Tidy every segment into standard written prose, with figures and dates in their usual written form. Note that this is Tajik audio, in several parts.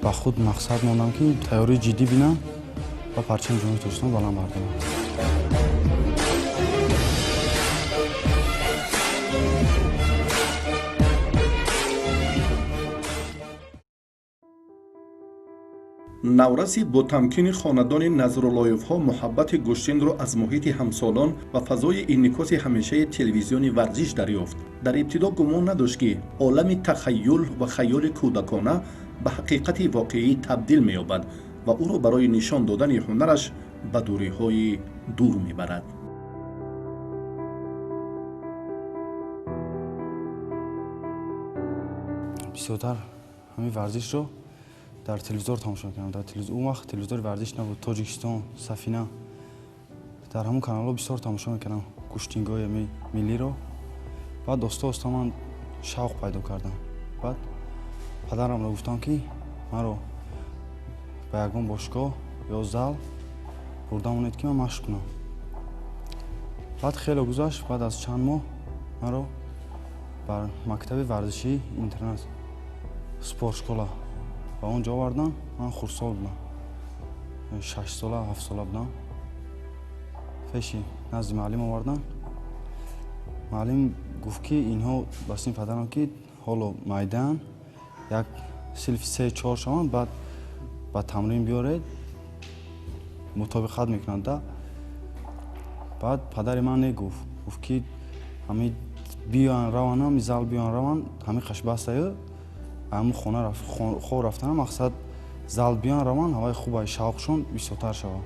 Ба худ мақсад мондам, ки тайёрии ҷиддӣ бинам ва парчами Ҷумҳурии Тоҷикистон баланд бардорам. Навраси ботамкини хонадони Назруллоевҳо муҳаббати гӯштинро аз муҳити ҳамсолон ва фазои инъикоси ҳамешаи телевизиони варзиш дарёфт. Дар ибтидо гумон надошт, ки олами тахаюл ва хаёли кӯдакона ба ҳақиқати воқеӣ табдил меёбад ва ӯро барои нишон додани ҳунараш ба дуриҳои дур мебарад. Бисёртар ҳамин варзишро дар телевизор тамошо мекардам. Дар телевизор, он вақт телевизори варзиш набуд, Тоҷикистон, Сафина, дар ҳамон каналҳо бисёр тамошо мекардам гӯштингои ҳамин миллиро. Баъд оста оста ман шавқ пайдо кардам. Баъд падарамро гуфтам, ки маро ба ягон бошгоҳ ё зал бурда монед, ки ман машқ кунам. Баъд хеле гузашт, баъд аз чанд моҳ маро бар мактаби варзишии интернат спортшкола ба он ҷо овардан. Ман хурдсол будам, 6-сола, 7-сола будам. Пеши назди муаллим овардан. Муаллим гуфт, ки инҳо ба синфи падарам, ки ҳоло майдаанд, як синфи се, чор шаванд, баъд ба тамрин биёред, мутобиқат мекунанд да. Баъд падари ман не гуфт, гуфт, ки ҳами биёян раванд, ҳами зал биёян раванд, ҳами қашбастаю ҳамун хона хоб рафтана мақсад, зал биёян раванд, ҳаваи хубай, шавқшон бисёртар шавад.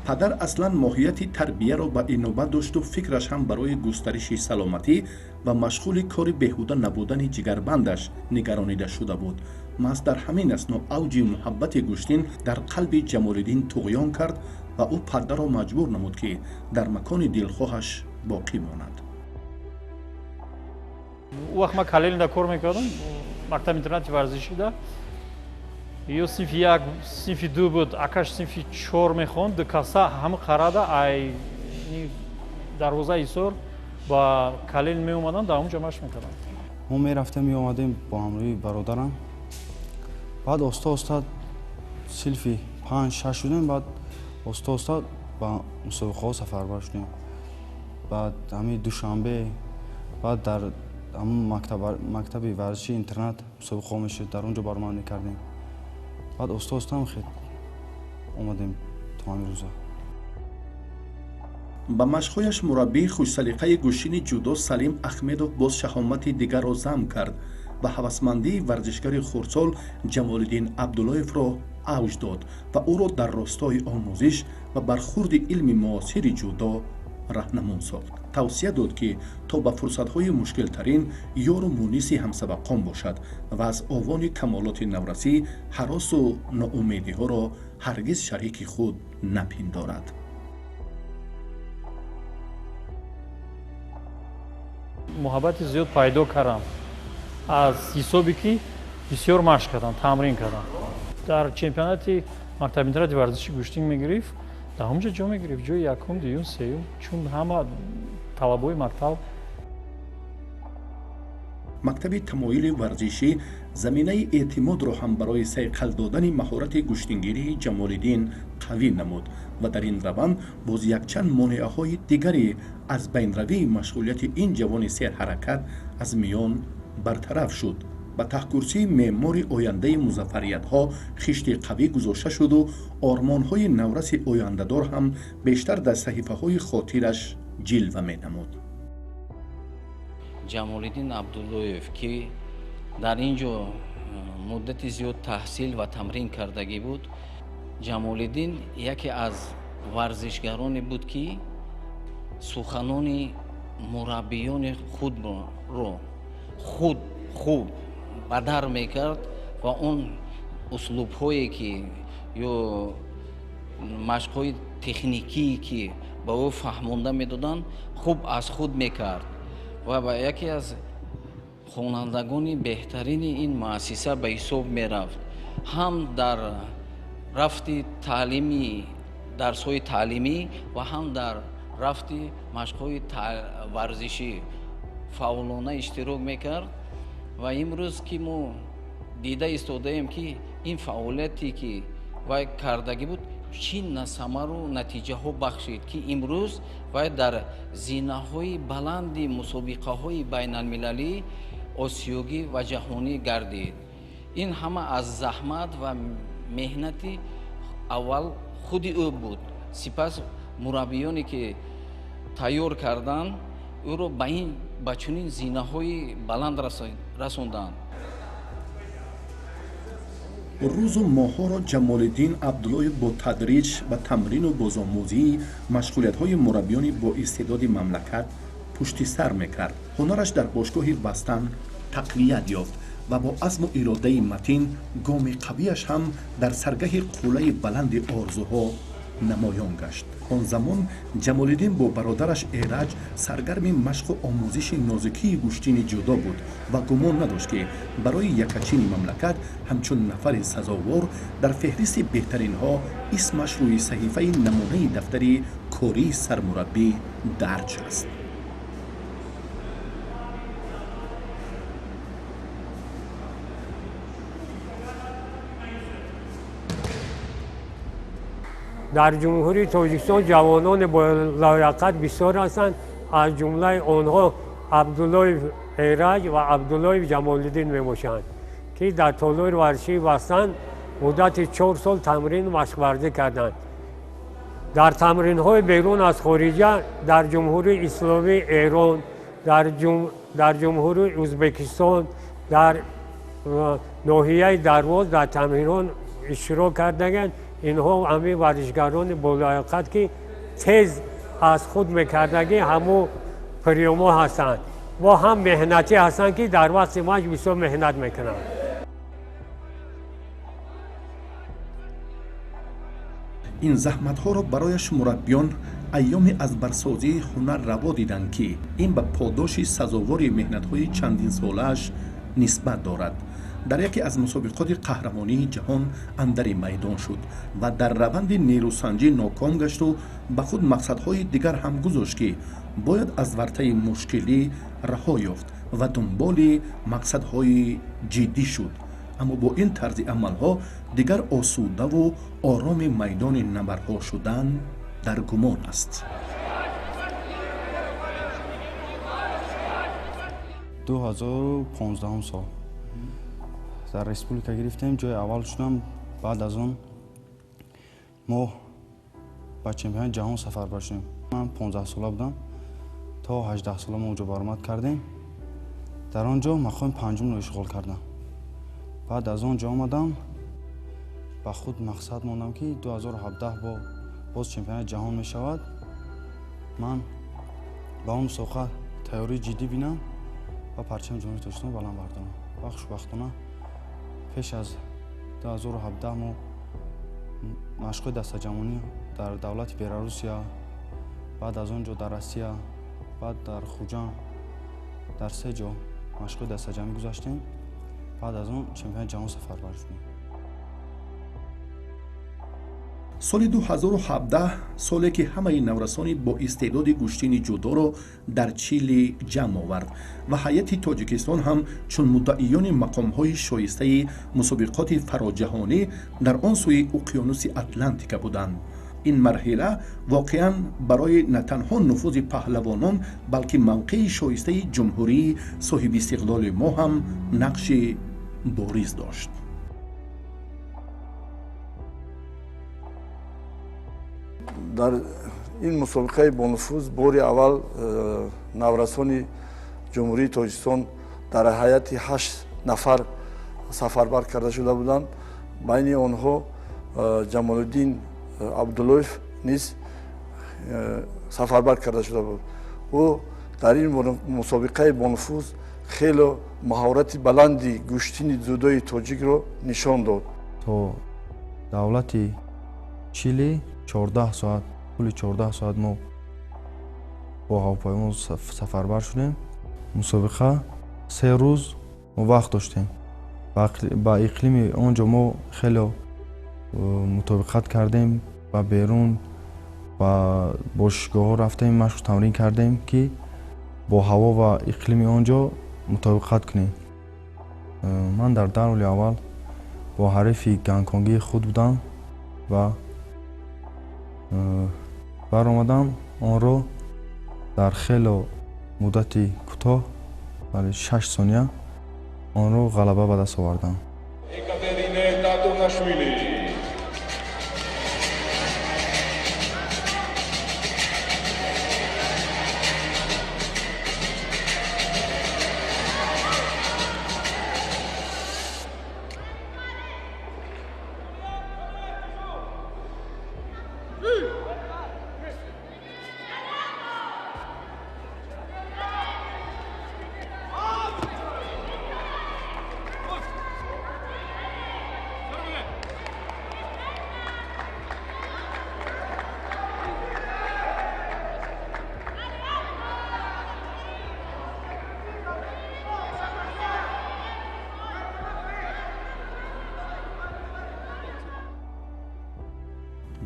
Падар аслан моҳияти тарбияро ба инобат дошту фикраш ҳам барои густариши саломатӣ ва машғули кори беҳуда набудани ҷигарбандаш нигаронида шуда буд. Маҳз дар ҳамин асно авҷи муҳаббати гӯштин дар қалби Ҷамолиддин туғён кард ва ӯ падарро маҷбур намуд, ки дар макони дилхоҳаш боқӣ монад. Ӯ вақт ман Калининда кор мекардам, мактаби интернати варзишида. Ё синфи як, синфи ду буд, акаш синфи чор мехонд. Ду каса ҳама қарада ай дарвозаи Ҳисор ба Калинин меомаданд, дар ҳамонҷо машқ мекарданд. Мо мерафтем, меомадем бо ҳамроҳии бародарам. Баъд оста оста синфи панҷ, шаш шудем, баъд оста оста ба мусобиқаҳо сафарбар шудем. Баъд ҳамин Душанбе, баъд дар ҳамун мактаби варзиши интернат мусобиқаҳо мешуд, дар он ҷо баромад мекардем. Баъд оста оста хел омадем то ҳамин рӯза. Ба машқҳояш мураббии хушсалиқаи гӯштини ҷудо Салим Ахмедов боз шаҳомати дигарро зам кард ва ҳавасмандии варзишгари хурдсол Ҷамолиддин Абдуллоевро авҷ дод ва ӯро дар ростои омӯзиш ва бархурди илми муосири ҷудо раҳнамун сохт. Тавсия дод, ки то ба фурсатҳои мушкилтарин ёру муниси ҳамсабақон бошад ва аз овони камолоти наврасӣ ҳаросу ноумедиҳоро ҳаргиз шарики худ напиндорад. Муҳаббати зиёд пайдо кардам аз ҳисобе, ки бисёр машқ кардам, тамрин кардам. Дар чемпионати мактаби интернати варзиши гӯштин мегирифт, дар ҳамонҷо ҷо мегирифт, ҷои якум, дуюм, сеюм, чун ҳама талабои мактаб. Мактаби тамоили варзишӣ заминаи эътимодро ҳам барои сайқал додани маҳорати гӯштингирии Ҷамолиддин қавӣ намуд ва дар ин раванд боз якчанд монеаҳои дигари аз байнравии машғулияти ин ҷавони серҳаракат аз миён бартараф шуд. Ба таҳкурсии меъмори ояндаи музаффариятҳо хишти қавӣ гузошта шуду ормонҳои навраси ояндадор ҳам бештар дар саҳифаҳои хотираш ҷилва менамуд. Ҷамолиддин Абдуллоев, ки дар ин ҷо муддати зиёд таҳсил ва тамрин кардагӣ буд. Ҷамолиддин яке аз варзишгароне буд, ки суханони мураббиёни худро худ хуб Бадар мекард ва он услубҳое ки ё машқҳои техникие ки ба ӯ фаҳмонда медоданд, хуб аз худ мекард ва ба яке аз хонандагони беҳтарини ин муассиса ба ҳисоб мерафт. Ҳам дар рафти таълими дарсҳои таълимӣ ва ҳам дар рафти машқҳои варзишӣ фаъолона иштирок мекард. Ва имрӯз ки мо дида истодаем, ки ин фаъолияте ки вай кардагӣ буд, чӣ самару натиҷаҳо бахшид, ки имрӯз вай дар зинаҳои баланди мусобиқаҳои байналмилалӣ, осиёгӣ ва ҷаҳонӣ гардид. Ин ҳама аз заҳмат ва меҳнати аввал худи ӯ буд, сипас мураббиёне ки тайёр карданд, ӯро ба чунин зинаҳои баланд расонданд. Рӯзу моҳҳоро Ҷамолиддин Абдуллоев бо тадриҷ ба тамрину бозомӯзии машғулиятҳои мураббиёни боистеъдоди мамлакат пушти сар мекард. Ҳунараш дар бошгоҳи Вастан тақвият ёфт ва бо азму иродаи матин гоми қавияш ҳам дар саргаҳи қуллаи баланди орзуҳо намоён гашт. Он замон Ҷамолиддин бо бародараш Эраҷ саргарми машқу омӯзиши нозукии гӯштини ҷудо буд ва гумон надошт, ки барои якачини мамлакат ҳамчун нафари сазовор дар феҳристи беҳтаринҳо исмаш рӯи саҳифаи намунаи дафтари кории сармураббӣ дарҷ аст. Дар Ҷумҳурии Тоҷикистон ҷавонони болаёқат бисёр ҳастанд. Аз ҷумлаи онҳо Абдуллоев Эраҷ ва Абдуллоев Ҷамолиддин мебошанд, ки дар толори варзишии Вастан муддати 4 сол тамрин машқварзӣ карданд. Дар тамринҳои берун аз хориҷа, дар Ҷумҳурии Исломии Эрон, дар Ҷумҳурии Ӯзбекистон, дар ноҳияи Дарвоз дар тамринҳо иштирок кардаганд. Инҳо ҳамин варзишгарони болаёқат, ки тез аз худ мекардагӣ ҳамун приёмҳо ҳастанд ва ҳам меҳнатӣ ҳастанд, ки дар вақти машқ бисёр меҳнат мекунанд. Ин заҳматҳоро барояш мураббиён айёми аз барсозии ҳунар раво диданд, ки ин ба подоши сазовори меҳнатҳои чандинсолааш нисбат дорад. Дар яке аз мусобиқоти қаҳрамонии ҷаҳон андари майдон шуд ва дар раванди нерӯсанҷӣ ноком гашту ба худ мақсадҳои дигар ҳам гузошт, ки бояд аз вартаи мушкилӣ раҳо ёфт ва дунболи мақсадҳои ҷиддӣ шуд. Аммо бо ин тарзи амалҳо дигар осудаву ороми майдони набардҳо шудан дар гумон аст. 2015 сол дар республика гирифтем, ҷои аввал шудам. Баъд аз он мо ба чемпионати ҷаҳон сафарбар шудем. Ман 15 сола будам, то 18 сола мо онҷо баромад кардем. Дар он ҷо мақоми панҷумро ишғол кардам. Баъд аз он ҷо омадам, ба худ мақсад мондам, ки 2017 боз чемпионати ҷаҳон мешавад. Ман ба он мусобиқа тайёрии ҷиддӣ бинам ва парчами Ҷумҳурии Тоҷикистон баланд бардорам. Ва хушбахтона пеш аз 2017 мо машқҳои дастаҷамъонӣ дар давлати Беларусия, баъд аз он ҷо дар Россия, баъд дар Хуҷанд, дар се ҷо машқҳои дастаҷамъӣ гузаштем. Баъд аз он чемпионати ҷаҳон сафарбар шудем. Соли 2017, соле ки ҳамаи наврасони бо истеъдоди гӯштини ҷудоро дар Чили ҷамъ овард ва ҳайати Тоҷикистон ҳам чун муддаиёни мақомҳои шоистаи мусобиқоти фароҷаҳонӣ дар он сӯи уқёнуси Атлантика буданд. Ин марҳила воқеан барои на танҳо нуфузи паҳлавонон, балки мавқеи шоистаи ҷумҳурии соҳибистиқлоли мо ҳам нақши бориз дошт. Дар ин мусобиқаи бонуфуз бори аввал наврасони Ҷумҳурии Тоҷикистон дар ҳайати 8 нафар сафарбар карда шуда буданд. Байни онҳо Ҷамолиддин Абдуллоев низ сафарбар карда шуда буд. Ӯ дар ин мусобиқаи бонуфуз Хеле маҳорати баланди гӯштини дзюдои тоҷикро нишон дод. То давлати Чили 14 соат, тӯли 14 соат мо бо ҳавопаймо сафарбар шудем. Мусобиқа 3 рӯз мо вақт доштем. Ба иқлими он ҷо мо хеле мутобиқат кардем, ба берун ба бошишгоҳҳо рафтем, машқу тамрин кардем, ки бо ҳаво ва иқлими он ҷо мутобиқат кунем. Ман дар даври аввал бо ҳарифи гонконгии худ будам ва баромадам онро дар хеле муддати кӯтоҳ, бале 6 сония, онро ғалаба ба даст овардам.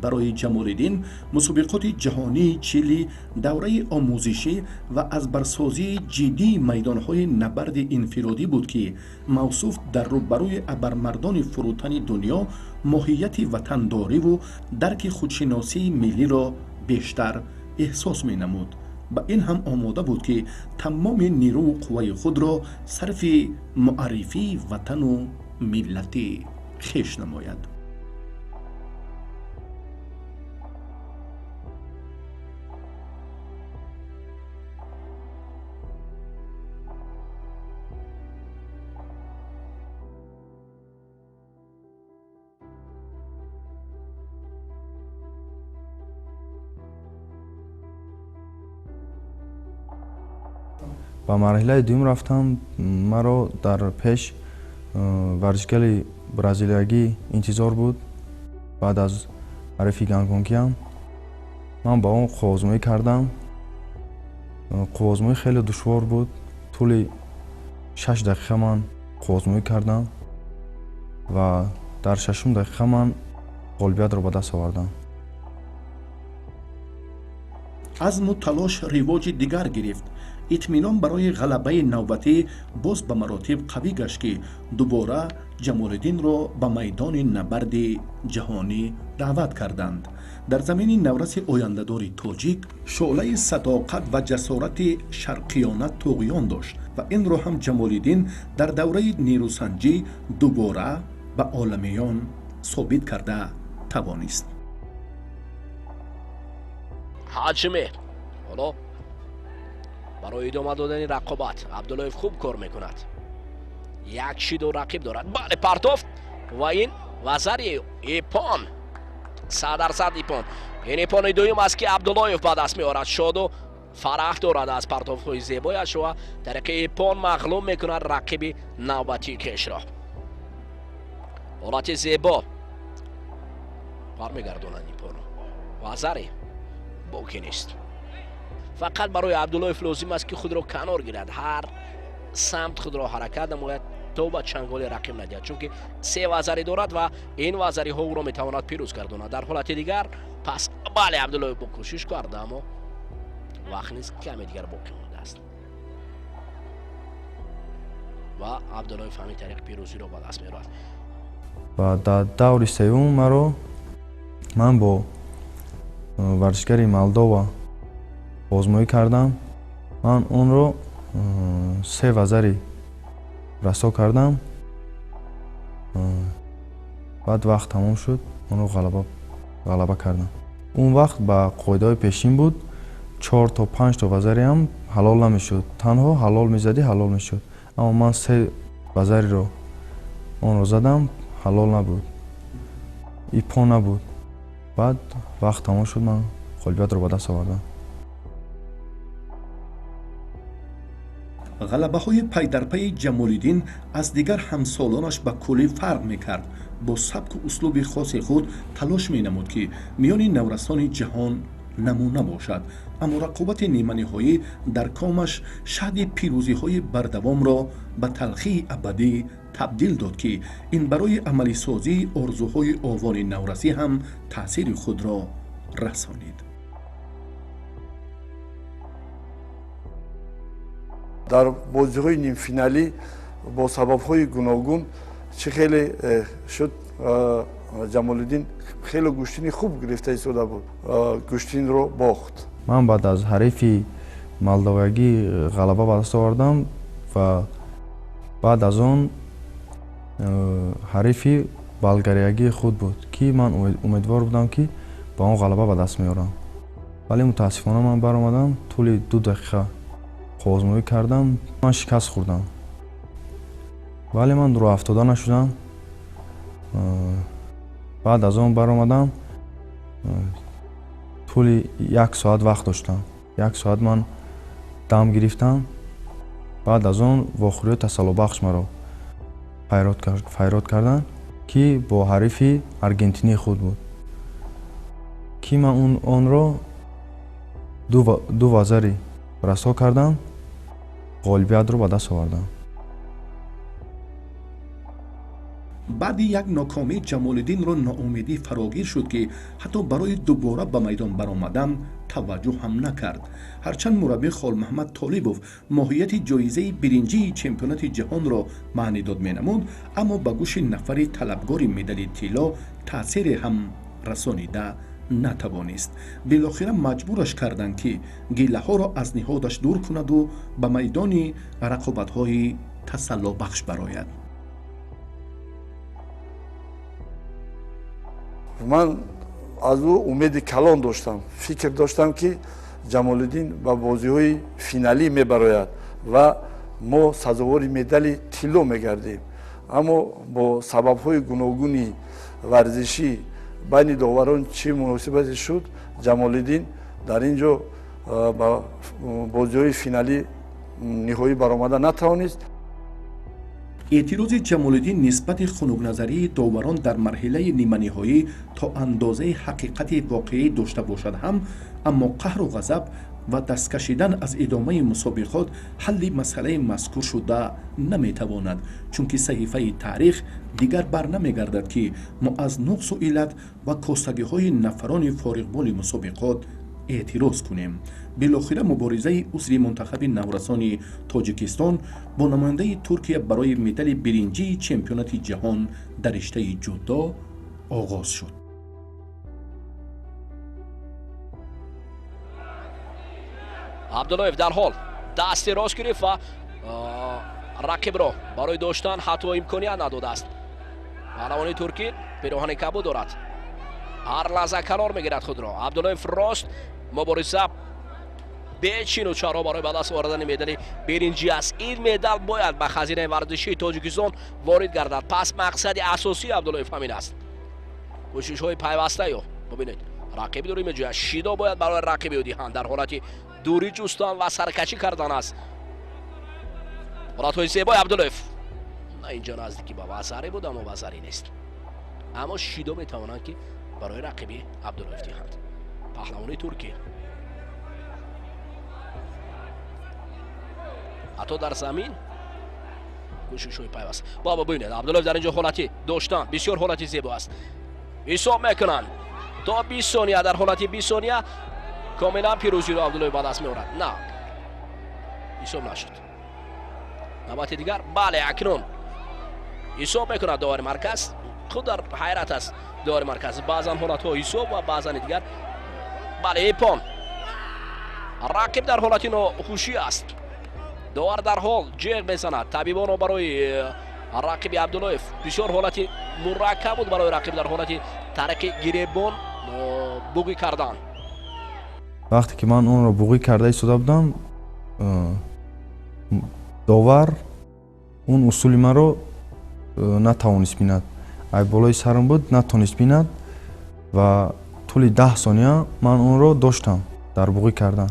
Барои Ҷамолиддин мусобиқоти ҷаҳонии Чили давраи омӯзишӣ ва аз барсозии ҷиддии майдонҳои набарди инфиродӣ буд, ки мавсуф дар рӯбарӯи абармардони фурӯтани дунё моҳияти ватандориву дарки худшиносии миллиро бештар эҳсос менамуд. Ба ин ҳам омода буд, ки тамоми нерӯву қувваи худро сарфи муаррифии ватану миллати хеш намояд. Ба марҳилаи дуюм рафтам. Маро дар пеш варзишгари бразилиягӣ интизор буд. Баъд аз ҳарифи гонконгиам ман ба он қувваозмоӣ кардам. Қувваозмоӣ хеле душвор буд. Тӯли 6 дақиқа ман қувваозмоӣ кардам ва дар 6 дақиқа ман ғолибиятро ба даст овардам. Азму талош ривоҷи дигар гирифт. Итминон барои ғалабаи навбатӣ боз ба маротиб қавӣ гашт, ки дубора Ҷамолиддинро ба майдони набарди ҷаҳонӣ даъват карданд. Дар замини навраси ояндадори тоҷик шӯълаи садоқат ва ҷасорати шарқиёна туғён дошт ва инро ҳам Ҷамолиддин дар давраи нерӯсанҷӣ дубора ба оламиён собит карда тавонист. Ҳаҷме ҳоло барои идома додани рақобат Абдуллоев хуб кор мекунад. Як шиду рақиб дорад. Бале, партофт ва ин вазари ипон, 100% ипон. Ин ипони дуюм аст, ки Абдуллоев ба даст меорад. Шоду фараҳ дорад аз партофтҳои зебояш ва тариқи ипон мағлуб мекунад рақиби навбатии хешро. Ҳолати зебо бармегардонанд ипонро. Вазари боқӣ нест. Фақат барои Абдуллоев лозим аст, ки худро канор гирад, ҳар самт худро ҳаракат намояд то ба чанголи рақиб надиҳад, чунки 3 вазари дорад ва ин вазариҳо ӯро метавонад пирӯз гардонад. Дар ҳолати дигар пас бале, Абдуллоев бо кӯшиш кард, аммо вақт низ каме дигар боқӣ мондааст ва Абдуллоев ҳамин тариқ пирӯзиро ба даст меорад. Ва дар даври сеюм маро ман бо варзишгари Молдова озмоӣ кардам. Ман онро 3 вазари расо кардам. Баъд вақт тамом шуд, онро ғалаба кардам. Он вақт ба қоидаҳои пешин буд, 4 то 5 то вазариам ҳалол намешуд. Танҳо ҳалол мезадӣ, ҳалол мешуд. Аммо ман 3 вазариро онро задам, ҳалол набуд, ипон набуд. Баъд вақт тамом шуд, ман ғолибиятро ба даст овардам. Ғалабаҳои пайдарпайи Ҷамолиддин аз дигар ҳамсолонаш ба куллӣ фарқ мекард. Бо сабку услуби хоси худ талош менамуд, ки миёни наврасони ҷаҳон намуна бошад. Аммо рақобати ниманиҳоӣ дар комаш шаҳди пирӯзиҳои бардавомро ба талхии абадӣ табдил дод, ки ин барои амалисозии орзуҳои овони наврасӣ ҳам таъсири худро расонид. Дар бозиҳои нимфиналӣ бо сабабҳои гуногун чӣ хеле шуд, Ҷамолиддин хеле гӯштини хуб гирифта истода буд, гӯштинро бохт. Ман баъд аз ҳарифи молдовагӣ ғалаба ба даст овардам ва баъд аз он ҳарифи болгариягии худ буд, ки ман умедвор будам, ки ба он ғалаба ба даст меорам. Вале мутаассифона ман баромадам, тӯли 2 дақиқа қозмоӣ кардам, ман шикаст хӯрдам. Вале ман рӯҳафтода нашудам. Баъд аз он баромадам, тӯли 1 соат вақт доштам. 1 соат ман дам гирифтам. Баъд аз он вохӯриҳои тасаллобахш маро файрод карданд, ки бо ҳарифи аргентинии худ буд, ки ман онро 2 вазари расо кардам, ғолибиятро ба даст овардам. Баъди як нокомӣ Ҷамолиддинро ноумедӣ фарогир шуд, ки ҳатто барои дубора ба майдон баромадан таваҷҷӯҳ ҳам накард. Ҳарчанд мураббӣ Холмаҳмад Толибов моҳияти ҷоизаи биринҷии чемпионати ҷаҳонро маънидод менамуд, аммо ба гӯши нафари талабгори медали тилло таъсире ҳам расонида натавонист. Билохира маҷбураш карданд, ки гилаҳоро аз ниҳодаш дур кунаду ба майдони рақобатҳои тасаллобахш барояд. Ман аз ӯ умеди калон доштам, фикр доштам, ки Ҷамолиддин ба бозиҳои финалӣ мебарояд ва мо сазовори медали тилло мегардем. Аммо бо сабабҳои гуногуни варзишӣ байни доварон чӣ муносибате шуд, Ҷамолиддин дар ин ҷо ба бозиҳои финалӣ ниҳоӣ баромада натавонист. Эътирози Ҷамолиддин нисбати хунукназарии доварон дар марҳилаи ниманиҳоӣ то андозаи ҳақиқати воқеӣ дошта бошад ҳам, аммо қаҳру ғазаб ва дасткашидан аз идомаи мусобиқот ҳалли масъалаи мазкур шуда наметавонад, чунки саҳифаи таърих дигар бар намегардад, ки мо аз нуқсу иллат ва костагиҳои нафарони фориғболи мусобиқот эътироз кунем. Билохира муборизаи узви мунтахаби наврасони Тоҷикистон бо намояндаи Туркия барои медали биринҷии чемпионати ҷаҳон дар риштаи ҷудо оғоз шуд. Абдуллоев дарҳол дасти рост гирифт ва рақибро барои доштан ҳатто имконият надодааст. Паҳлавони туркӣ пироҳани кабуд дорад, ҳар лаҳза канор мегирад худро. Абдуллоев рост, мубориза бечину чаро барои ба даст овардани медали биринҷӣ аст. Ин медал бояд ба хазинаи варзишии Тоҷикистон ворид гардад. Пас мақсади асосии Абдуллоев ҳамин аст. Кӯшишҳои пайваста ё бибинед, рақиб дурӣ меҷӯяд, шидо бояд барои рақиби ӯ диҳанд. Дар ҳолати дурӣ ҷустан ва саркашӣ кардан аст. Ҳолатҳои зебои Абдуллоев на инҷо наздикӣ ба вазарӣ буд, аммо вазарӣ нест. Аммо шидо метавонанд, ки барои рақиби Абдуллоев диҳанд. Паҳлавони туркӣ ҳатто дар замин кӯшишҳои пайваст. Баба бибинед, Абдуллоев дар инҷо ҳолати доштан бисёр ҳолати зебо аст. Ҳисоб мекунанд то 20 сония. Дар ҳолати 20 сония комилан пирӯзиро Абдуллоев ба даст меорад. На, ҳисоб нашуд. Навбати дигар, бале, акнун ҳисоб мекунад довари марказ. Худ дар ҳайрат аст довари марказ. Баъзан ҳолатҳо ҳисоб ва баъзани дигар бале, ипон. Рақиб дар ҳолати нохушӣ аст. Довар дарҳол ҷеғ мезанад. Табибонро барои рақиби Абдуллоев бисёр ҳолати мураккаб буд барои рақиб дар ҳолати тариқи гиребон буғӣ кардан. Вақте ки ман онро буғӣ карда истода будам, довар он усули маро натавонист бинад. Ай болои сарам буд, натавонист бинад ва тӯли 10 сония ман онро доштам дар буғӣ кардан,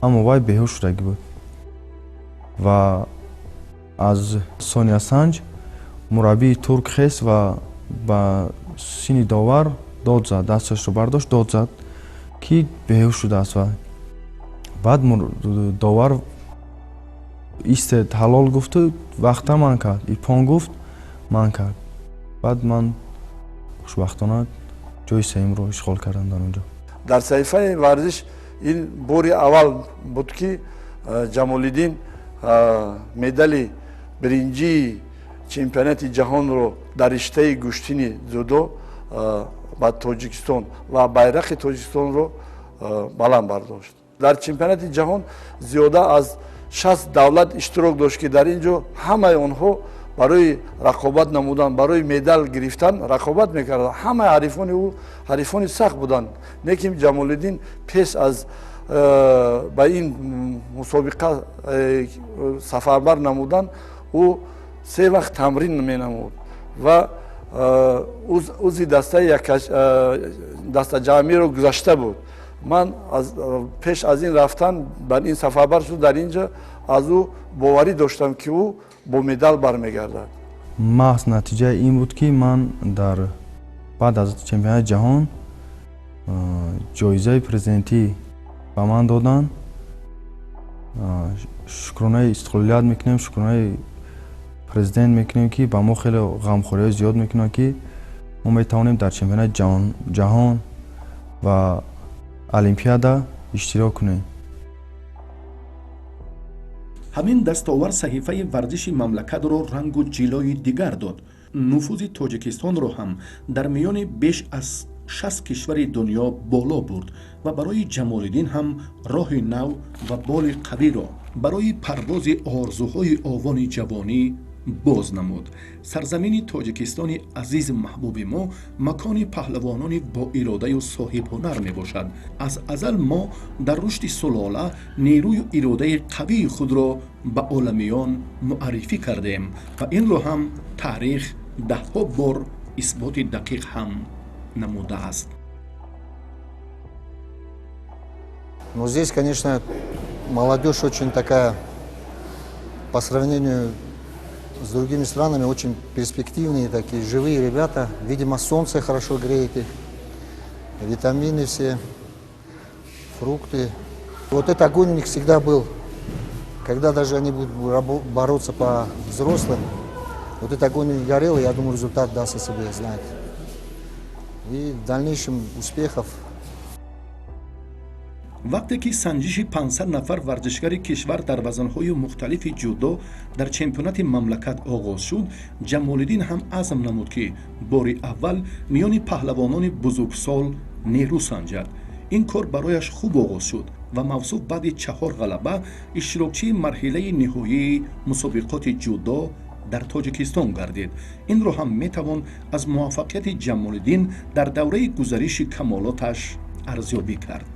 аммо вай беҳуш шудагӣ буд. Ва аз сониясанҷ мураббии турк хест ва ба сини довар дод зад, дасташро бардошт, дод зад, ки беҳуш шудааст. Ва баъд довар истед, ҳалол гуфту вақта ман кард, ипон гуфт, ман кард. Баъд ман хушбахтона ҷои сеюмро ишғол кардам дар он ҷо. Дар саҳифаи варзиш ин бори аввал буд, ки Ҷамолиддин медали биринҷии чемпионати ҷаҳонро дар риштаи гӯштини дзюдо ба Тоҷикистон ва байрақи Тоҷикистонро баланд бардошт. Дар чемпионати ҷаҳон зиёда аз 60 давлат иштирок дошт, ки дар ин ҷо ҳамаи онҳо барои рақобат намудан, барои медал гирифтан рақобат мекарданд. Ҳамаи ҳарифони ӯ ҳарифони сахт буданд. Лекин Ҷамолиддин пеш аз ба ин мусобиқа сафарбар намудан, ӯ се вақт тамрин менамуд ва узви дастаи дастаҷамъиро гузашта буд. Ман пеш аз ин рафтан бар ин сафарбар шуд, дар ин ҷо аз ӯ боварӣ доштам, ки ӯ бо медал бармегардад. Маҳз натиҷаи ин буд, ки ман дар баъд аз чемпионати ҷаҳон ҷоизаи президентӣ ба ман доданд. Шукронаи истиқлолият мекунем, шукронаи президент мекунем, ки ба мо хеле ғамхориҳои зиёд мекунанд, ки мо метавонем дар чемпионати ҷаҳон ва олимпиада иштирок кунем. Ҳамин дастовар саҳифаи варзиши мамлакатро рангу ҷилои дигар дод. Нуфузи Тоҷикистонро ҳам дар миёни беш аз 60 кишвари дунё боло бурд ва барои Ҷамолиддин ҳам роҳи нав ва боли қавиро барои парвози орзуҳои овони ҷавонӣ боз намуд. Сарзамини Тоҷикистони азизу маҳбуби мо макони паҳлавонони боиродаю соҳибҳунар мебошад. Аз азал мо дар рушди сулола нерӯю иродаи қавии худро ба оламиён муаррифӣ кардем ва инро ҳам таърих даҳҳо бор исботи дақиқ ҳам намудааст. Но здесь, конечно, молодежь очень такая, по сравнению с другими странами, очень перспективные такие, живые ребята. Видимо, солнце хорошо греет их, витамины все, фрукты. Вот этот огонь у них всегда был. Когда даже они будут бороться по взрослым, вот этот огонь у них горел, и я думаю, результат даст о себе знать. И в дальнейшем успехов. Вақте ки санҷиши 500 нафар варзишгари кишвар дар вазнҳои мухталифи ҷудо дар чемпионати мамлакат оғоз шуд, Ҷамолиддин ҳам азм намуд, ки бори аввал миёни паҳлавонони бузургсол нерӯ санҷад. Ин кор барояш хуб оғоз шуд ва мавсуф баъди чаҳор ғалаба иштирокчии марҳилаи ниҳоии мусобиқоти ҷудо дар Тоҷикистон гардид. Инро ҳам метавон аз муваффақияти Ҷамолиддин дар давраи гузариши камолоташ арзёбӣ кард.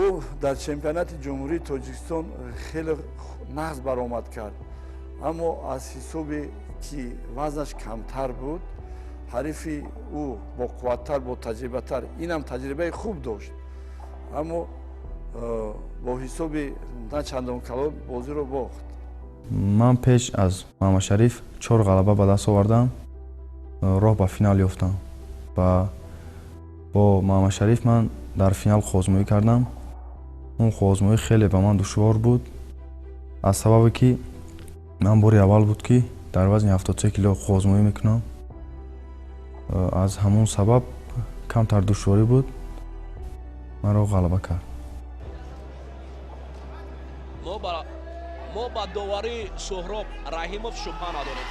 Ӯ дар чемпионати Ҷумҳурии Тоҷикистон хеле нағз баромад кард, аммо аз ҳисобе ки вазнаш камтар буд, ҳарифи ӯ боқувваттар, ботаҷрибатар, инам таҷрибаи хуб дошт, аммо бо ҳисоби на чандон калон бозиро бохт. Ман пеш аз Муҳаммадшариф чор ғалаба ба даст овардам, роҳ ба финал ёфтам ва бо Муҳаммадшариф ман дар финал хозмоӣ кардам. Он хозмоӣ хеле ба ман душвор буд, аз сабабе ки ман бори аввал буд, ки дар вазни 73 кило хозмоӣ мекунам. Аз ҳамон сабаб камтар душворӣ буд, маро ғалаба кард. Мо ба доварии Суҳроб Раҳимов шубҳа надорем.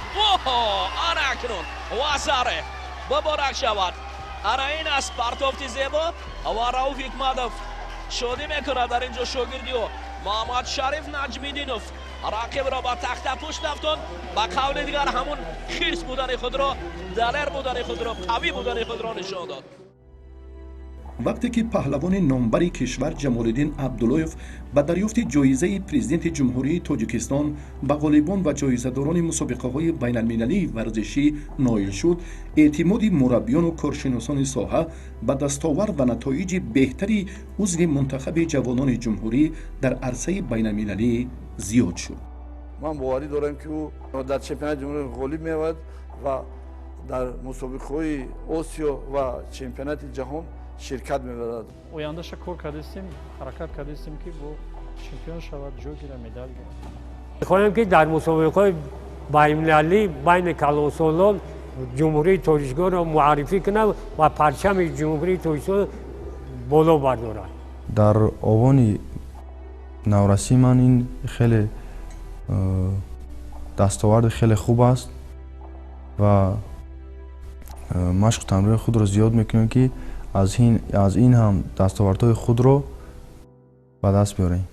Ана акнун вазаре муборак шавад. Ана ин аст партофти зебо ва Рауф Ҳикматов шодӣ мекунад. Дар ин ҷо шогирди ӯ Муҳаммадшариф Наҷмиддинов Рақибро ба тахтапушт афтонд. Ба қавли дигар, ҳамун хирс будани худро, далер будани худро, қавӣ будани худро нишон дод. Вақте ки паҳлавони номбари кишвар Ҷамолиддин Абдуллоев ба дарёфти ҷоизаи Президенти Ҷумҳурии Тоҷикистон ба ғолибон ва ҷоизадорони мусобиқаҳои байналмилалии варзишӣ ноил шуд, эътимоди мураббиёну коршиносони соҳа ба дастовард ва натоиҷи беҳтари узви мунтахаби ҷавонони ҷумҳурӣ дар арсаи байналмилалӣ зиёд шуд. Ман боварӣ дорам, ки ӯ дар чемпионати ҷумҳурӣ ғолиб меояд ва дар мусобиқаҳои Осиё ва чемпионати ҷаҳон ширкат мебарад. Ояндаша кор кардастем, ҳаракат кардастем, ки бо чемпион шавад, ҷой гира, медал гирад. Мехоҳем, ки дар мусобиқаҳои байналмилалӣ байни калонсолон Ҷумҳурии Тоҷикистонро муаррифӣ кунад ва парчами Ҷумҳурии Тоҷикистон боло бардорад. Дар овони наврасӣ ман ин хеле дастоварди хеле хуб аст ва машқу тамрини худро зиёд мекунем, ки аз ин ҳам дастовардҳои худро ба даст биёрем.